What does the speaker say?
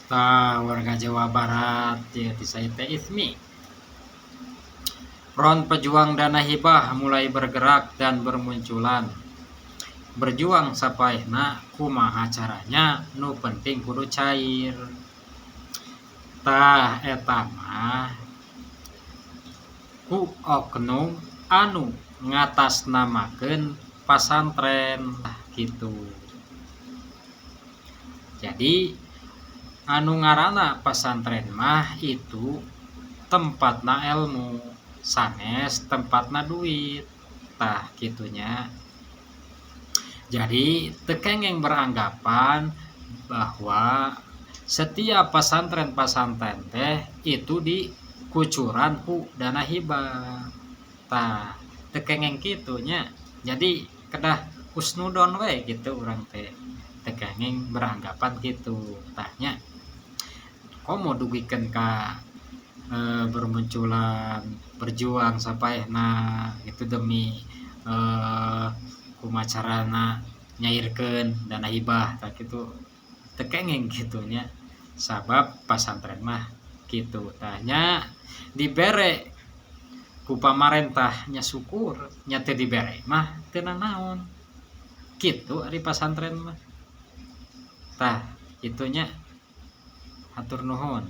Tah, warga Jawa Barat ya, ti saya teh Ismi. Front pejuang dana hibah mulai bergerak dan bermunculan. Berjuang sapaehna, kumaha caranya, nu penting kudu cair. Tah, eta mah ku oknum anu ngatasnamakeun pasantren gitu. Jadi anu ngaranna pasantren mah itu tempatna ilmu, sanes tempatna duit. Tah, kitunya. Jadi teu kenging beranggapan bahwa setiap pasantren-pasantren teh itu dikucuran ku dana hibah. Tah, teu kenging kitu nya. Jadi kedah husnudon we gitu urang teh. Teu kenging beranggapan kitu. Tah nya, komo dugikeun ka bermunculan berjuang sapaehna itu demi kumaha carana nyairkeun dana hibah, tah kitu, teu kenging kitu nya, sabab pasantren mah kitu. Tah nya, dibere ku pamarentah nya syukur nya, teu dibere mah teu nanaon kitu ari pasantren mah. Tah, kitu nya, hatur nuhun.